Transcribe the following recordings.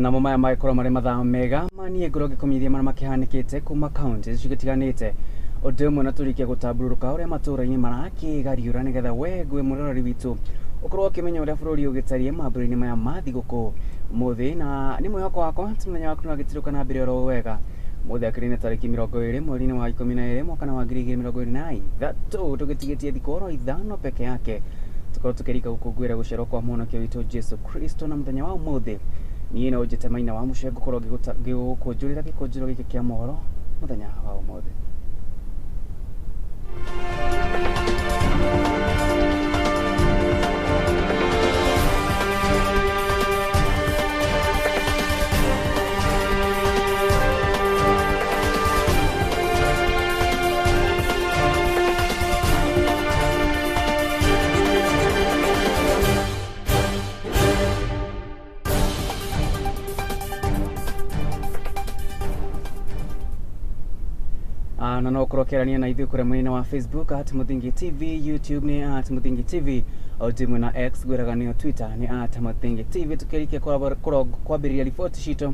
Namo maya magĩkorwo marĩ mathaa mega ma niĩ ngorwo ngĩkũmenyithia marĩa makĩhanĩkĩte kuma kaunti cigĩtiganĩte ũndũ ũmwe na tũrĩkie gũtambũrũka ũrĩa matũũra-inĩ marakĩgariũra nĩgetha we ngwe mũroreri witũ ũkorwo ũkĩmenya ũrĩa bũrũri ũgĩtariĩ mambũra-inĩ maya ma thigũkũ ũmũthĩ, na nĩ mwĩhoko wakwa atĩ mũthenya waku nĩwagĩtirũka na mbere oro wega. Ũmũthĩ akĩrĩ nĩ tarĩki 20 mweri-inĩ wa 12 mwaka wa 2023, tũgĩtigĩtie thikũ oro 5 peke yake tũkorwo tũkĩrika gũkũngũĩra gũciarwo kwa mũhonokia witũ Jesu Kristo. Na mũthenya wa ũmũthĩ niĩ no njĩte Maina wa Mũcee ngũkorwo ngĩgũkũnjũrĩra gĩkũnjũro gĩkĩ kĩa mohoro mũthenya wa ũmũthĩ. Na no ũkorwo ũkĩarania na ithuĩ kũrĩa mwena wa Facebook at Muthingi TV, YouTube nĩ at Muthingi TV, o ndimwe na X gwĩraga nĩyo Twitter nĩ at Muthingi TV. Tukĩrĩkia kwambĩrĩria riboti citũ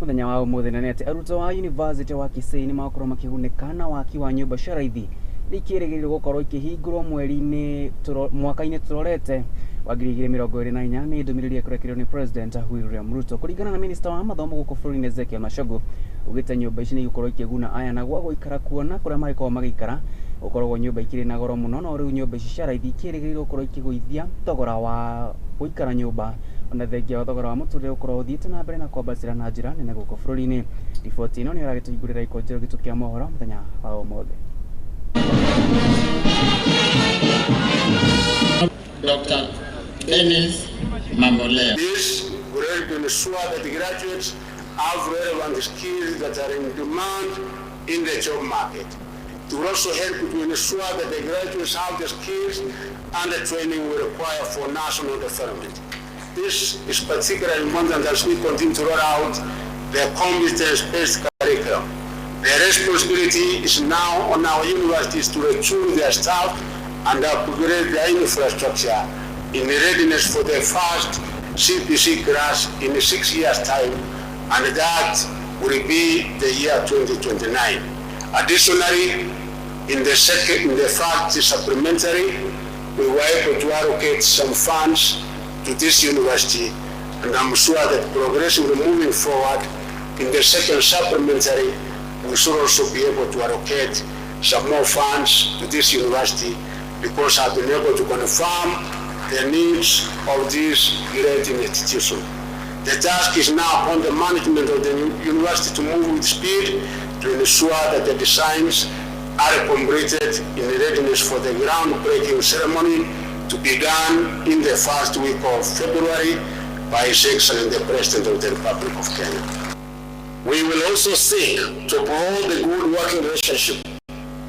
mũthenya wa ũmũthĩ, na nĩ atĩ arutwo a University wa Kisii nĩ magakorwo makĩgunĩka na waki wa nyũmba cia raithi iria ikĩrĩgĩrĩirwo gũkorwo ikĩhingũrwo mweri-inĩ mwaka-inĩ tũrorete wa 2024. Nĩ ndũmĩrĩri ĩkũrekererio nĩ President William Ruto. Kũringana na Minister wa mathomo gũkũ bũrũri-inĩ Ezekiel Machogu, ugĩte nyũmba ici nĩ igũkorwo ikĩguna aya na gwa gũikara, kuona kũrĩa magĩkorwo magĩikara gũkoragwo nyũmba ikĩrĩ na goro mũno, no rĩu nyũmba ici cia raithi ikĩrĩgĩrĩirwo gũkorwo ikĩgũithia thogora wa gũikara nyũmba, ona thengia wa thogora wa mũtũrĩre gũkorwo ũthiĩte na mbere na kwambatĩra na njĩra nene gũkũ bũrũri-inĩ. Riboti ĩno nĩ ĩragĩtũhingũrĩra gĩkũnjĩro gitũ kĩa mohoro mũthenya wa ũmũthĩ. Dr. Dennis Mamboleo. This will help ensure that the graduates have relevant skills that are in demand in the job market. It will also help to ensure that the graduates have the skills and the training we require for national development. This is particularly important as we continue to roll out the competence-based curriculum. The responsibility is now on our universities to retool their staff and upgrade their infrastructure in readiness for the first CPC class in 6 years' time, and that will be the year 2029. Additionally, in the first supplementary, we were able to allocate some funds to this university, and I'm sure that progressively moving forward in the second supplementary, we should also be able to allocate some more funds to this university, because I've been able to confirm the needs of this great institution. The task is now upon the management of the university to move with speed to ensure that the designs are completed in readiness for the groundbreaking ceremony to be done in the first week of February by His Excellency the President of the Republic of Kenya. We will also seek to uphold the good working relationship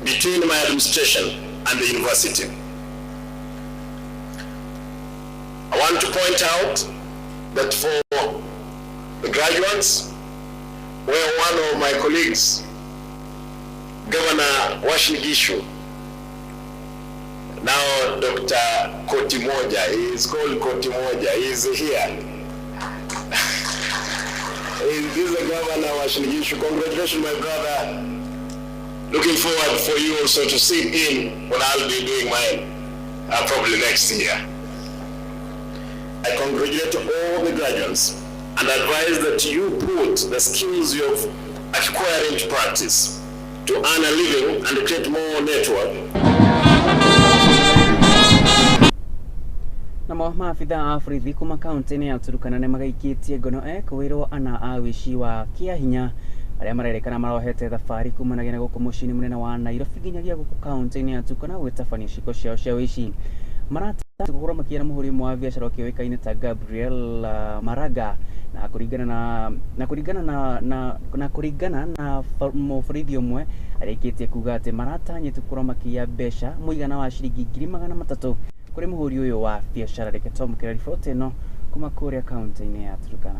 between my administration and the university. I want to point out that for the graduates, where one of my colleagues, Governor Uasin Gishu, now Dr. Kotimoja, he is called Kotimoja, he is here. This is the Governor Uasin Gishu. Congratulations, my brother. Looking forward for you also to sit in when I'll be doing mine, probably next year. I congratulate all the graduates and advise that you put the skills you have acquired into practice to earn a living and create more network. Namo maabitha a borithi kuma kaunti-inĩ ya Turkana nĩ magaikĩtie ngono ekũĩrwo ana a wĩici wa kĩahinya arĩa marerĩkana marohete thabarĩ kumanagia na gũkũ mũciĩ-inĩ mũnene wa Nairobi nginyagia gũkũ kaunti-inĩ ya Turkana gwĩtabania ciĩko ciao cia wĩici. Marata gũkorwo makĩara mũhũri ũmwe wa biacara ũkĩũĩkaine ta Gabriel Maraga, na kũringana na na kũringana na na na kũringana na mũborithi ũmwe arĩkĩtie kuga atĩ maratanyĩte gũkorwo makĩiya mbeca mũigana wa ciringi 300,000 kũrĩ mũhũri ũyũ wa biacara. Reke twamũkĩra riboti ĩno kuma kũrĩa kaunti-inĩ ya Turkana.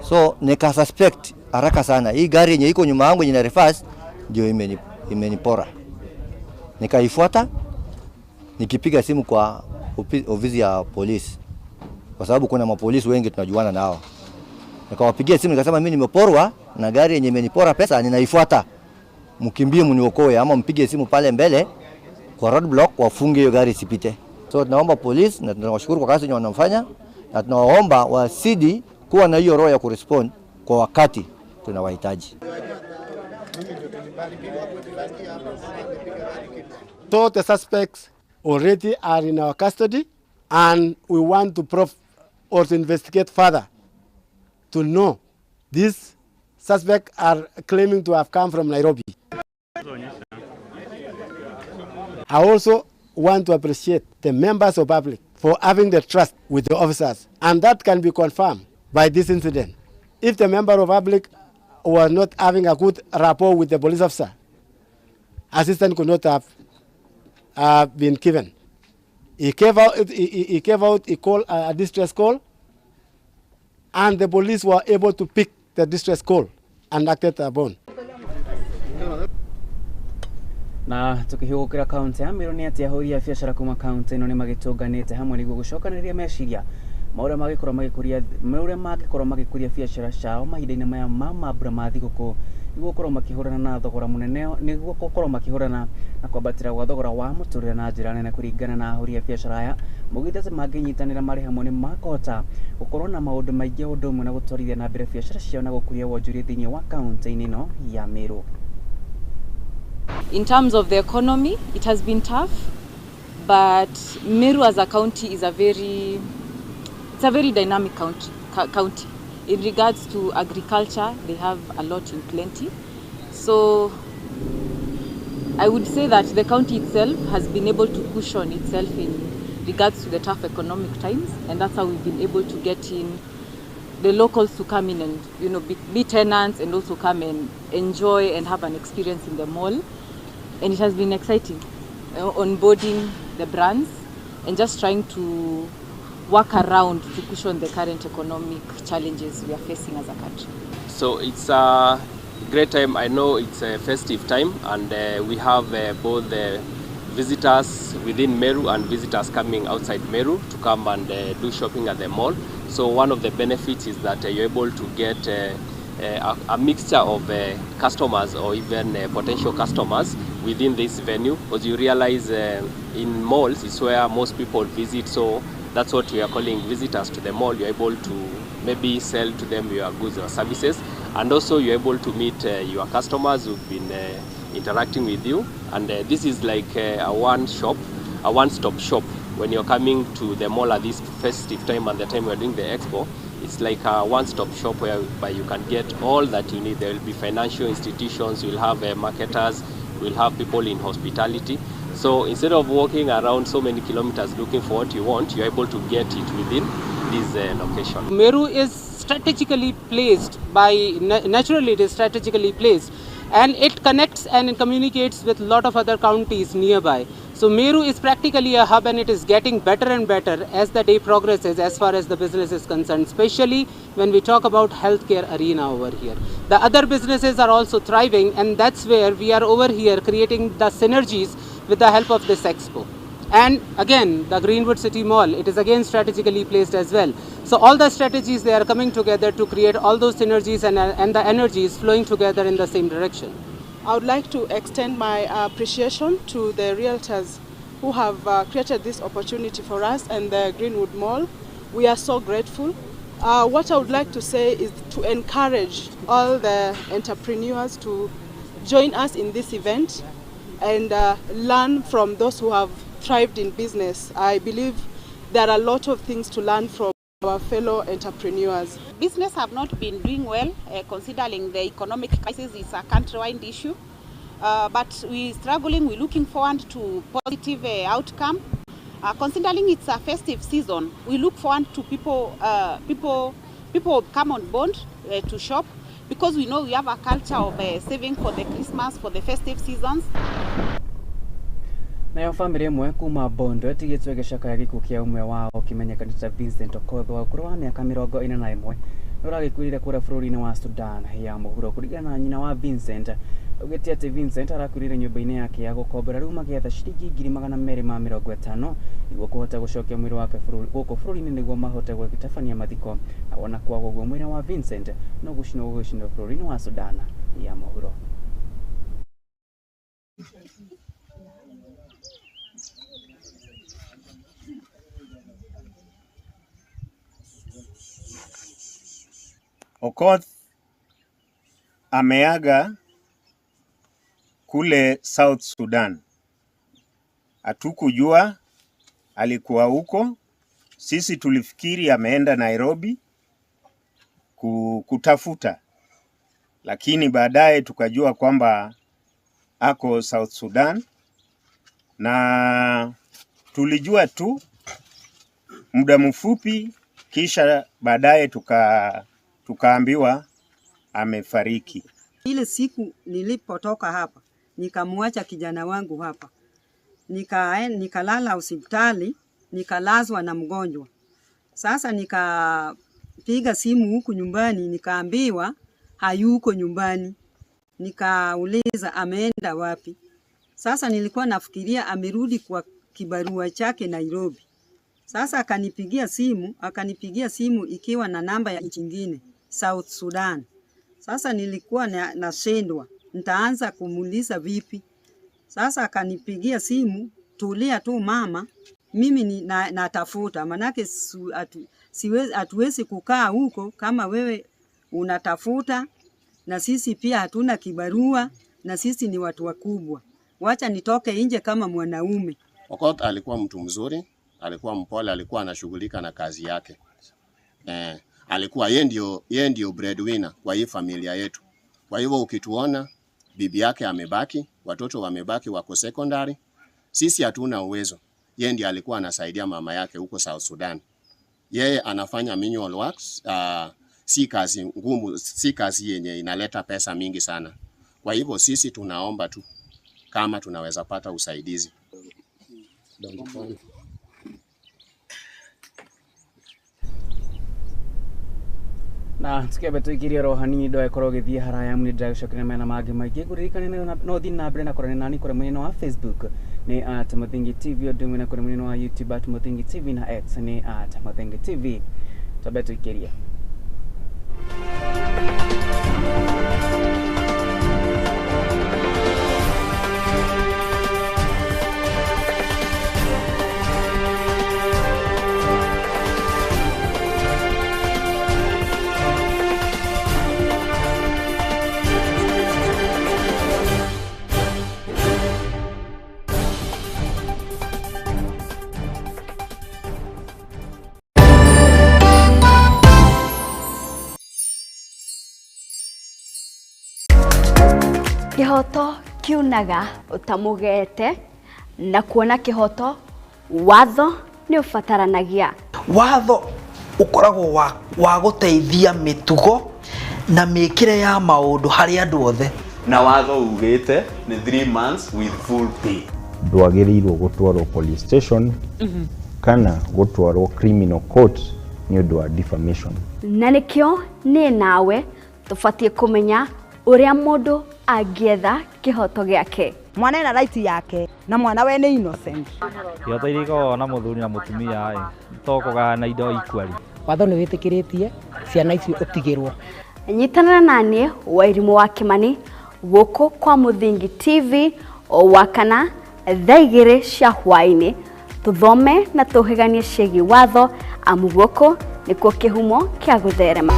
So nika suspect haraka sana hii gari yenye iko nyuma yangu yenye na reverse ndio imenipora. Nikaifuata nikipiga simu kwa ofisi ya polisi, kwa sababu kuna mapolisi wengi tunajuana nao. Nikawapigia simu nikasema mimi nimeporwa na gari yenye imenipora pesa ninaifuata, mkimbie mniokoe, ama mpige simu pale mbele kwa roadblock wafunge hiyo gari isipite. So tunaomba polisi na tunawashukuru kwa kazi yenye wanafanya, na tunawaomba wasidi kuwa na hiyo roho ya kurespond kwa wakati tunawahitaji. So the suspects already are in our custody, and we want to prove or to investigate further to know these suspects are claiming to have come from Nairobi. I also want to appreciate the members of public for having the trust with the officers, and that can be confirmed by this incident. If the member of public was not having a good rapport with the police officer, assistance could not have been given. He gave out, he gave out a call, a distress call, and the police were able to pick the distress call and acted upon. Na tukihugukira kaunti ya Meru ni ati ahũri a biacara kuma kaunti ĩno nĩ magĩtũnganĩte hamwe nĩguo gũcokanĩrĩria meciria ma ũrĩa mangĩkorwo magĩkũria biacara ciao mahinda-inĩ maya ma mambura ma thigũkũ nĩguo gũkorwo makĩhũrana na thogora mũnene, nĩguo gũkorwo makĩhũrana na kwambatĩra gwa thogora wa mũtũrĩre na njĩra nene. Kũringana na ahũri a biacara aya, maugĩte atĩ mangĩnyitanĩra marĩ hamwe nĩ makũhota gũkorwo na maũndũ maingĩ ũndũ ũmwe na gũtwarithia na mbere biacara ciao na gũkũria wonjoria thĩinĩ wa kaunti-inĩ ĩno ya Meru. In terms of the economy, it has been tough, but Meru as a county is a very dynamic county. In regards to agriculture, they have a lot in plenty. So I would say that the county itself has been able to cushion itself in regards to the tough economic times, and that's how we've been able to get in the locals to come in and, you know, be tenants and also come and enjoy and have an experience in the mall. And it has been exciting, onboarding the brands and just trying to work around to cushion the current economic challenges we are facing as a country. So it's a great time. I know it's a festive time, and we have both the visitors within Meru and visitors coming outside Meru to come and do shopping at the mall. So one of the benefits is that you're able to get a mixture of customers or even potential customers within this venue, because you realize in malls is where most people visit, so that's what we are calling visitors to the mall. You're able to maybe sell to them your goods or services, and also you're able to meet your customers who've been interacting with you. And this is like a one-stop shop. When you're coming to the mall at this festive time and the time we're doing the expo, it's like a one-stop shop whereby you can get all that you need. There will be financial institutions, you'll have marketers, we'll have people in hospitality. So instead of walking around so many kilometers looking for what you want, you're able to get it within this location. Meru is strategically placed by, naturally it is strategically placed, and it connects and it communicates with a lot of other counties nearby. So Meru is practically a hub, and it is getting better and better as the day progresses as far as the business is concerned, especially when we talk about healthcare arena over here. The other businesses are also thriving, and that's where we are over here creating the synergies with the help of this expo. And again, the Greenwood City Mall, it is again strategically placed as well. So all the strategies, they are coming together to create all those synergies and the energies flowing together in the same direction. I would like to extend my appreciation to the realtors who have created this opportunity for us and the Greenwood Mall. We are so grateful. What I would like to say is to encourage all the entrepreneurs to join us in this event and learn from those who have thrived in business. I believe there are a lot of things to learn from our fellow entrepreneurs. Business have not been doing well, considering the economic crisis is a countrywide issue. But we're struggling, we're looking forward to positive outcome. Considering it's a festive season, we look forward to people come on board to shop, because we know we have a culture of saving for the Christmas, for the festive seasons. Nayo famĩlĩ ĩmwe kuma Bondo ĩtigĩtwo ĩgĩcakaya gĩkuũ kĩa ũmwe wao kĩmenyekanĩte ta Vincent Okoth wa ũkũrũ wa mĩaka 41 Ũragĩkuĩrĩire kũrĩa bũrũri-inĩ wa Sudan ya mũhuro. Kũringana na nyina wa Vincent, augĩte atĩ Vincent arakuĩrĩire nyũmba-inĩ yake ya gũkombora, rĩu magĩetha ciringi 250,000 nĩguo kũhota gũcokia mwĩrĩ wake gũkũ bũrũri-inĩ nĩguo mahote gũgĩtabania mathiko. Na wona kwaga ũguo, mwĩrĩ wa Vincent no gũcinwo gũgĩcinwo bũrũri-inĩ wa Sudan ya mũhuro. Okoth ameaga kule South Sudan. Hatukujua alikuwa huko. Sisi tulifikiri ameenda Nairobi kutafuta, lakini baadaye tukajua kwamba ako South Sudan, na tulijua tu muda mfupi, kisha baadaye tukaambiwa amefariki. Ile siku nilipotoka hapa nikamwacha kijana wangu hapa, nikalala hospitali, nikalazwa na mgonjwa. Sasa nikapiga simu huku nyumbani, nikaambiwa hayuko nyumbani. Nikauliza ameenda wapi? Sasa nilikuwa nafikiria amerudi kwa kibarua chake Nairobi. Sasa akanipigia simu ikiwa na namba ya nchi nyingine, South Sudan. Sasa nilikuwa nashindwa, nitaanza kumuuliza vipi? Sasa akanipigia simu, tulia tu mama, mimi ni natafuta, manake hatuwezi kukaa huko kama wewe unatafuta na sisi pia hatuna kibarua na sisi ni watu wakubwa. Wacha nitoke nje kama mwanaume. Okoth alikuwa mtu mzuri, alikuwa mpole, alikuwa anashughulika na kazi yake. Alikuwa yeye ndio breadwinner kwa hii familia yetu. Kwa hivyo ukituona bibi yake amebaki, watoto wamebaki wako secondary, sisi hatuna uwezo. Yeye ndiye alikuwa anasaidia mama yake huko South Sudan. Yeye anafanya manual works, si kazi ngumu, si kazi yenye inaleta pesa mingi sana. Kwa hivyo sisi tunaomba tu kama tunaweza pata usaidizi. Na tukiambe tuikirie ro hanini ndũgagĩkorwo ũgĩthiĩ haraya mũno, ndĩragĩcokeria mena mangĩ maingĩ. Ngũririkane no ũthiĩ na mbere na kũrania nani kũrĩa mwena wa Facebook nĩ @MuthingiTV, ũndũ ũmwe na kũrĩa mwena wa YouTube @MuthingiTV, na X nĩ @MuthingiTV. Twambe tuikirie. Kĩhoto kiunaga ũtamũgete, na kuona kĩhoto watho nĩ ũbataranagia. Watho ũkoragwo wa gũteithia mĩtugo na mĩkĩre ya maũndũ harĩ andũ othe. Na watho ugĩte nĩ 3 months with full pay. Ndwagĩrĩirwo gũtwarwo police station kana gũtwarwo criminal court nĩ ũndũ wa defamation. Na nĩkĩo niĩ nawe tũbatiĩ kũmenya ũrĩa mũndũ angĩetha kĩhoto gĩake. Mwana ena right yake na mwana we nĩ innocent. Ihoto iria ikoragwo na mũthuri na mũtumia ĩ to kũgayana indo equally. Watho nĩ wĩtĩkĩrĩtie ciana icio ũtigĩrwo. Nyitanĩra naniĩ Wairimũ wa Kĩmani gũkũ kwa Mũthingi TV o Wakana thaa 2 cia hwaĩ-inĩ, tũthome na tũhĩganie ciĩgiĩ watho, amu gũkũ nĩkuo kĩhumo kĩa gũtherema.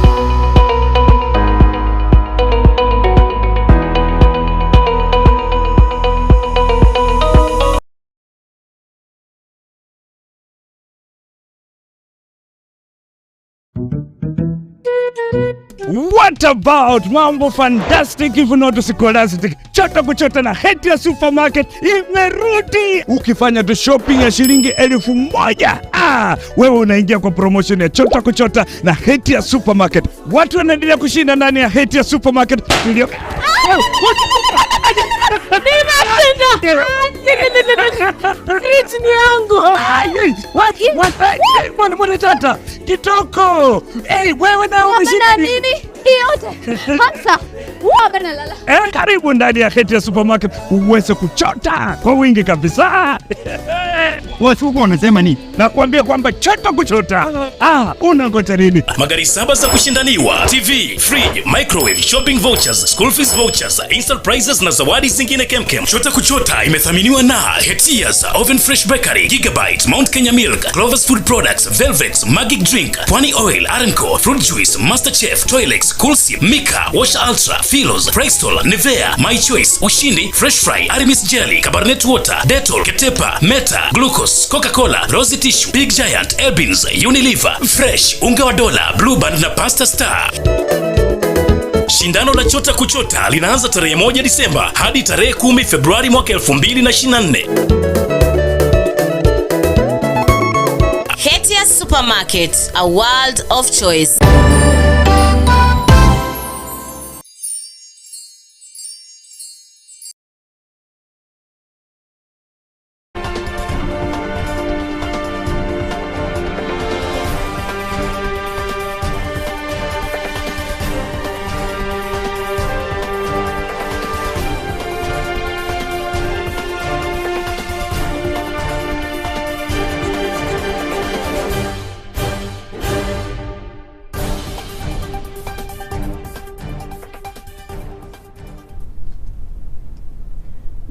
What about mambo fantastic, if not scholastic? Chota kuchota na Hetia Supermarket imerudi. Ukifanya tu shopping ya shilingi 1000, wewe unaingia kwa promotion ya Chota kuchota na Hetia Supermarket. Watu wanaendelea kushinda ndani ya Hetia Supermarket. Nilio Nimeshinda! Fridge ni yangu. Mbona tata? Kitoko. Hey, wewe na umeshinda nini? Hii yote. Hamsa. Lala. Karibu ndani ya Hetia Supermarket uweze kuchota kwa wingi kabisa. Watu wanasema nini? Nakwambia kwamba chota kuchota. Unangoja nini? Magari 7 za kushindaniwa, TV, fridge, microwave, shopping vouchers, school fees vouchers, instant prizes na zawadi zingine kemkem. Chota kuchota imethaminiwa na Hetia's Oven Fresh Bakery, Gigabyte, Mount Kenya Milk, Clover's Food Products, Velvex, Magic Drink, Pwani Oil, Arenco, Fruit Juice, Master Chef, Toilex, Coolsi, Mika, Wash Ultra, Philos, Bristol, Nivea, My Choice, Ushindi, Fresh Fry, Aramis Jelly, Cabernet Water, Dettol, Ketepa, Meta, Glucose, Coca-Cola, Rosy Tissue, Big Giant, Elbins, Unilever, Fresh, Unga wa Dola, Blue Band na Pasta Star. Shindano la Chota Kuchota linaanza tarehe 1 Disemba hadi tarehe 10 Februari mwaka 2024. Hetia Supermarket, a world of choice.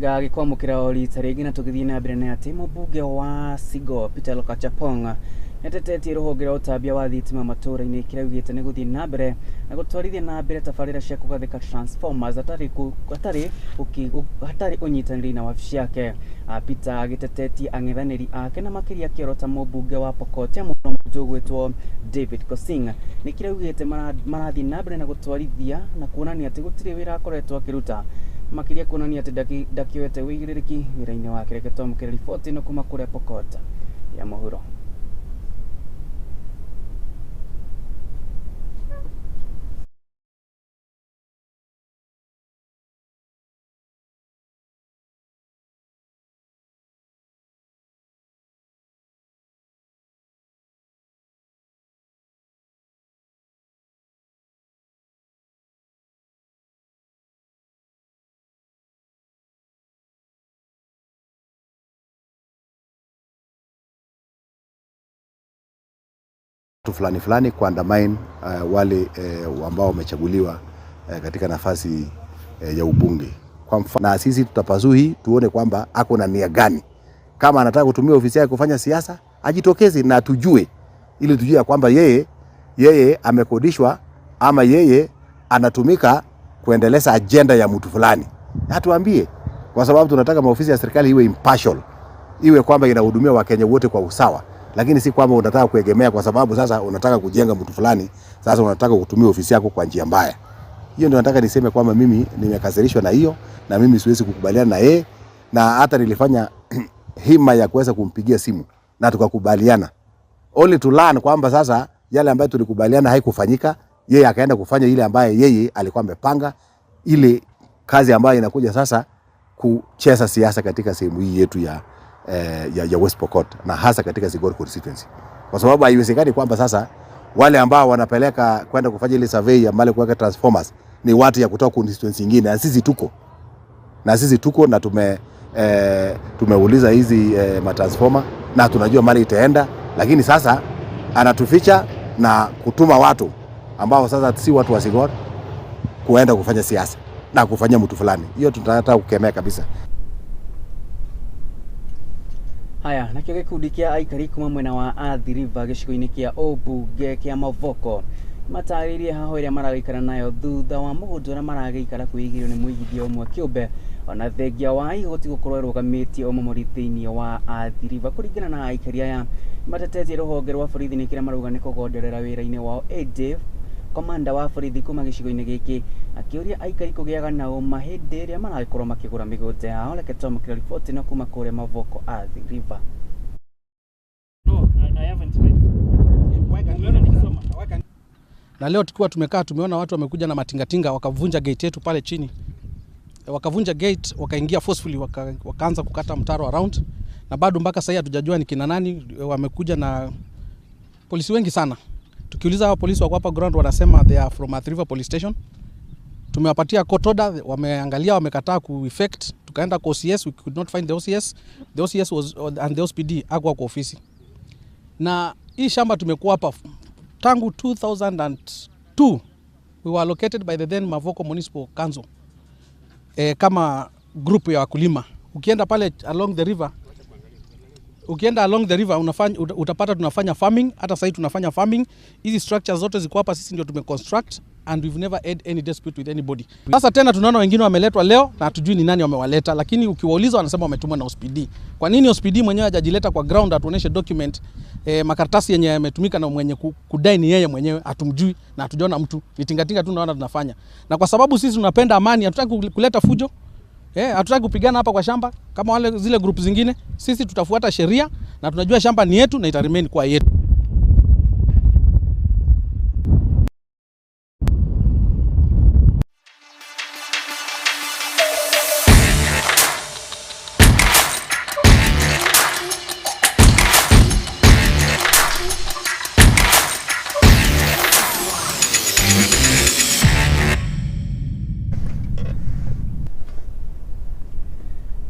Gagikwamukira o rita rĩngĩ na tũgĩthiĩ na mbere na atĩ mũmbunge wa Sigo Peter Lokachapong nĩatetetie rũhonge rwa ũtambia wa thitima matũũra-inĩ kĩrĩa augĩte nĩ gũthiĩ na mbere na gũtwarithia na mbere tabarĩra cia kũgathĩka transformers hatarĩ ũnyitanĩri na wabici yake. Peter agĩtetetie ang'ethanĩri ake na makĩria akĩorota mũmbunge wa Pokot ya mũhuro mũndũ ũgwĩtwo David Kosing nĩ kĩrĩa augĩte marathiĩ na mbere na gũtwarithia na kuonania atĩ gũtirĩ wĩra akoretwo akĩruta makiria kuonania atĩ ndakĩoete wĩigĩrĩrĩki wĩra-inĩ wake. Reke twamũkĩre riboti ĩno kuma kũrĩa Pokot ya mũhuro. Fulani fulani kuandamine wale ambao wamechaguliwa katika nafasi ya ubunge. Kwa mfano, na sisi tutapazui tuone kwamba ako na nia gani. Kama anataka kutumia ofisi yake kufanya siasa, ajitokeze na tujue, ili tujue kwamba yeye amekodishwa ama yeye anatumika kuendeleza agenda ya mtu fulani. Atuambie, kwa sababu tunataka maofisi ya serikali iwe impartial, iwe kwamba inahudumia Wakenya wote kwa usawa. Lakini si kwamba unataka kuegemea kwa sababu sasa unataka kujenga mtu fulani, sasa unataka kutumia ofisi yako kwa njia mbaya. Hiyo ndio nataka niseme kwamba mimi nimekasirishwa na hiyo, na mimi siwezi kukubaliana na yeye, na hata nilifanya hima ya kuweza kumpigia simu na tukakubaliana. Only to learn kwamba sasa yale ambayo tulikubaliana haikufanyika, yeye akaenda kufanya ile ambaye yeye alikuwa amepanga, ile kazi ambayo inakuja sasa kucheza siasa katika sehemu hii yetu ya West Pokot na hasa katika Sigor constituency. Kwa sababu haiwezekani kwamba sasa wale ambao wanapeleka kwenda kufanya ile survey ya mali kuweka transformers ni watu ya kutoka constituency nyingine, na sisi tuko. Na sisi tuko na tumeuliza hizi matransformer na tunajua mali itaenda, lakini sasa anatuficha na kutuma watu ambao sasa si watu wa Sigor kuenda kufanya siasa na kufanya mtu fulani. Hiyo tunataka kukemea kabisa. Haya, nakio gikundi kia aikari kuma mwena wa Athi River gĩcigo-inĩ kĩa ũmbunge kĩa Mavoko matarĩirie haho ĩrĩa maragĩikara nayo thutha wa mũgũnda ũrĩa maragĩikara kwĩigĩrwo nĩ mũigithia ũmwe kĩũmbe ona thengia wa igoti gũkorwo ĩrũgamĩtie ũmomori thĩinĩ wa Athi River. Kũringana na aikari aya matetetie rũhonge rwa borithi nĩ kĩrĩa marauga nĩ kũgonderera wĩra-inĩ wao. Ĩndĩ komanda wa borithi kuma gĩcigo-inĩ gĩkĩ akĩũria aikari kũgĩaga na ũma hĩndĩ ĩrĩa maragĩkorwo makĩgũra mĩgũnda yao. Reke twamũkĩre riboti ĩno kuma kũrĩa Mavoko Athi River. Na leo tukiwa tumekaa tumeona watu wamekuja na matingatinga wakavunja gate yetu pale chini. Wakavunja gate wakaingia forcefully wakaanza kukata mtaro around, na bado mpaka sasa hatujajua ni kina nani wamekuja na Polisi wengi sana. Tukiuliza hao polisi wako hapa ground wanasema they are from Athi River Police Station. Tumewapatia court order, wameangalia, wamekataa ku effect. Tukaenda kwa OCS, we could not find the OCS. The OCS was and the OCPD hakuwa kwa ofisi. Na hii shamba tumekuwa hapa tangu 2002. We were allocated by the then Mavoko Municipal Council kama group ya wakulima. Ukienda pale along the river, ukienda along the river unafanya, utapata tunafanya farming. Hata sasa tunafanya farming. Hizi structures zote ziko hapa, sisi ndio tumeconstruct and we've never had any dispute with anybody. Sasa tena tunaona wengine wameletwa leo na hatujui ni nani wamewaleta, lakini ukiwauliza wanasema wametumwa na OCPD. Kwa nini OCPD mwenyewe hajajileta kwa ground atuoneshe document, makaratasi yenye yametumika na mwenye kudai ni yeye mwenyewe, hatumjui na hatujaona mtu. Ni tingatinga tu naona tunafanya. Na kwa sababu sisi tunapenda amani, hatutaki kuleta fujo. Hatutaki kupigana hapa kwa shamba kama wale zile group zingine. Sisi tutafuata sheria na tunajua shamba ni yetu na ita remain kwa yetu.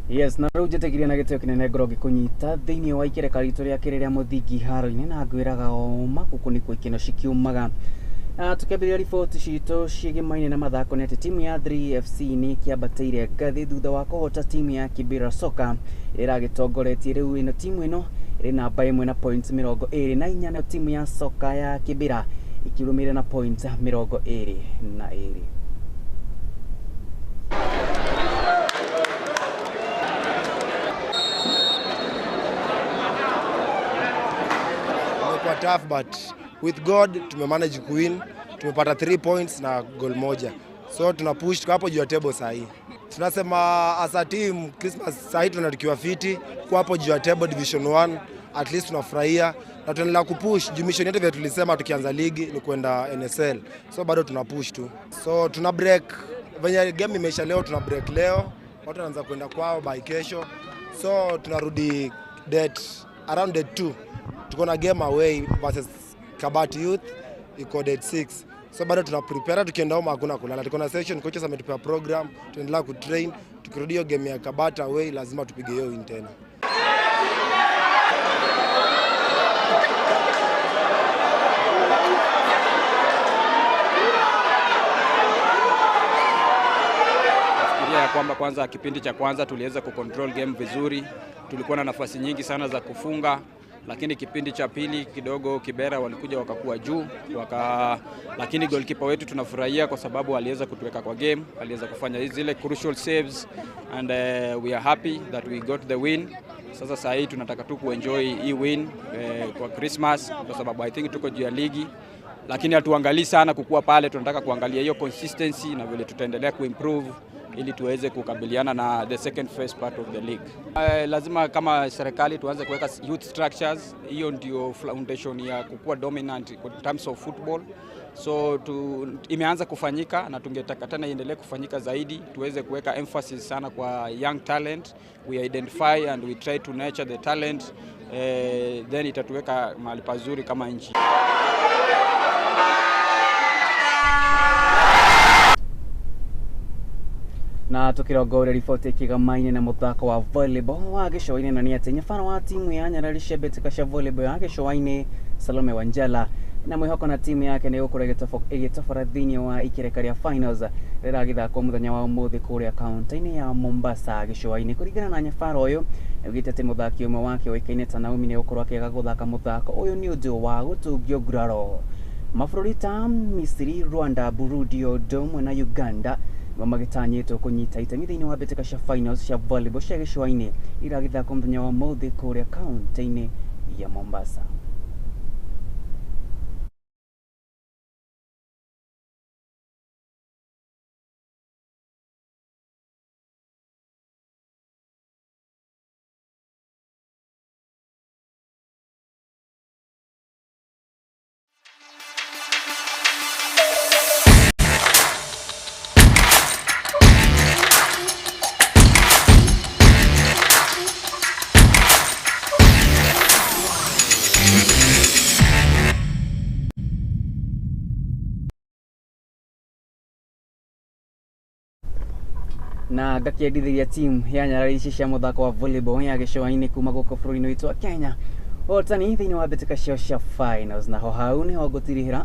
Yes, na rĩu njĩtĩkirie na gĩtĩo kĩnene ngorwo ngĩkũnyita thĩinĩ wa ikereka ritũ rĩa kĩrĩ rĩa mũthingi haro-inĩ na ngwĩraga oma gũkũ nĩkuo ikeno cikiumaga. Na tukĩambĩrĩria riboti citũ ciĩgĩmaine na mathako nĩ atĩ timu ya 3FC nĩ ĩkĩambatĩire ngathĩ thutha wa kũhota timu ya Kibera Soccer ĩrĩa ĩragĩtongoretie rĩu ĩno timu ĩno ĩrĩ namba 1 na points 24, nayo timu ya soka ya Kibera ikĩrũmĩrĩra na points 22. Tough, but with God tumemanage kuwin, tumepata 3 points na goal moja, so tuna push, tuko hapo juu ya table saa hii. Tunasema as a team Christmas saa hii tunatukiwa fiti kwa hapo juu ya table division 1, at least tunafurahia na tunaendelea kupush. Juu mission yetu vile tulisema tukianza ligi ni kwenda NSL, so bado tuna push tu. So tuna break venye game imeisha leo, tuna break leo, watu wanaanza kwenda kwao by kesho, so tunarudi date around date 2. Tuko na game away versus Kabati Youth iko date 6. So bado tuna prepare, tukienda home hakuna kulala. Tuko na session, coaches ametupea program, tunaendelea kutrain. Tukirudi hiyo game ya Kabati away lazima tupige hiyo win tena. Nafikiria ya kwamba kwanza kipindi cha kwanza tuliweza kucontrol game vizuri, tulikuwa na nafasi nyingi sana za kufunga. Lakini kipindi cha pili kidogo Kibera walikuja wakakuwa juu lakini goalkeeper wetu tunafurahia kwa sababu aliweza kutuweka kwa game, aliweza kufanya zile crucial saves and we are happy that we got the win. Sasa saa hii tunataka tu kuenjoy hii win kwa Christmas kwa sababu I think tuko juu ya ligi, lakini hatuangalii sana kukua pale, tunataka kuangalia hiyo consistency na vile tutaendelea kuimprove ili tuweze kukabiliana na the second phase part of the league. Lazima kama serikali tuanze kuweka youth structures. Hiyo ndio foundation ya kukua dominant in terms of football. So imeanza kufanyika na tungetaka tena iendelee kufanyika zaidi, tuweze kuweka emphasis sana kwa young talent. We identify and we try to nurture the talent, then itatuweka mahali pazuri kama nchi. Na tukirongoria riboti ikigamaine na muthako wa volleyball wa gĩcũa-inĩ na nĩ atĩ nyabara wa timu ya Nyarari Mbĩtĩka cia volleyball ya gĩcũa-inĩ Salome Wanjala na mwĩhoko na timu yake nĩ ĩgũkorwo ĩgĩtobora thĩinĩ wa ikereka rĩa finals rĩragĩthakwo mũthenya wa ũmũthĩ kũrĩa kaunti-inĩ ya Mombasa gĩcũa-inĩ. Kũringana na nyabara ũyũ augĩte atĩ mũthaki ũmwe wake ũĩkaine ta Naomi nĩ egũkorwo akĩaga gũthaka mũthako ũyũ nĩ ũndũ wa gũtungio nguraro. Mabũrũri ta Misiri, Rwanda, Burundi o ũndũ ũmwe na Uganda magĩtanyĩtwo kũnyita itemi thĩinĩ wa mbĩtĩka cia finals cia volleyball cia gĩcũa-inĩ iragĩthakwo mũthenya wa ũmũthĩ kũrĩa kaunti-inĩ ya Mombasa. Na ngakĩendithĩria team ya nyarari ici cia mũthako wa volleyball ya gĩcũa-inĩ kuma gũkũ bũrũri-inĩ witũ wa Kenya ũhotani thĩinĩ wa mbĩtĩka ciao cia finals. Naho hau nĩho ngũtirihĩra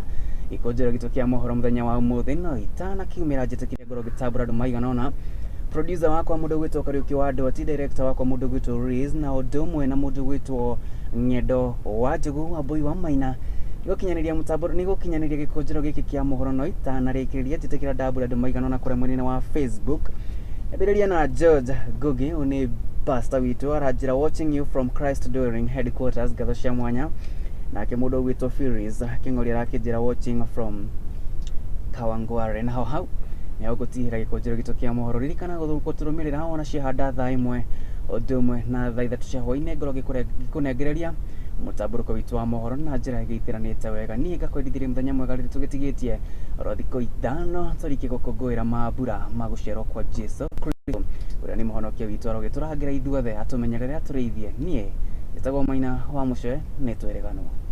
gĩkũnjĩro gitũ kĩa mohoro mũthenya wa ũmũthĩ, no itanakiumĩra njĩtĩkĩria ngorwo ngĩtambũra andũ maigana ũna: producer wakwa mũndũ gwĩtwo Kariũki wa Ndoti, director wakwa mũndũ gwĩtwo Riz, na ũndũ ũmwe na mũndũ gwĩtwo Ng'endo wa Njogu wa Mbui wa Maina nĩgũkinyanĩria mũtambo, nĩgũkinyanĩria gĩkũnjĩro gĩkĩ kĩa mohoro. No itanarĩkĩrĩria njĩtĩkĩra ndambũra andũ maigana ũna kũrĩa mwena-inĩ wa Facebook. Ambĩrĩria na George Ngugi, ũyũ nĩ pastor witũ, aranjĩra, "Watching you from Christ Dwelling headquarters." Ngatho cia mwanya. Nake mũndũ ũgwĩtwo Furies Kĩng'ori arakĩnjĩra, "Watching from Kawangware." Naho hau nĩho ngũtigĩra gĩkũnjĩro gitũ kĩa mohoro. Ririkana gũtũrũmĩrĩra wona ciahanda thaa 1 ũndũ ũmwe na thaa 3 cia hwaĩ-inĩ, ngorwo ngĩkũnengereria mũtambũrũko witũ wa mohoro na njĩra ĩgĩitĩranĩte wega. Niĩ ngakwendithĩria mũthenya mwega rĩrĩ tũgĩtigĩtie oro thikũ 5 tũrĩkie gũkũngũĩra mambura ma gũciarwo kwa Jesu Kristo, ũrĩa nĩ mũhonokia witũ. Arogĩtũrangĩra ithuothe, atũmenyerere, atũrĩithie. Niĩ njĩtagwo Maina wa Mũcee, nĩ twĩrĩganwo.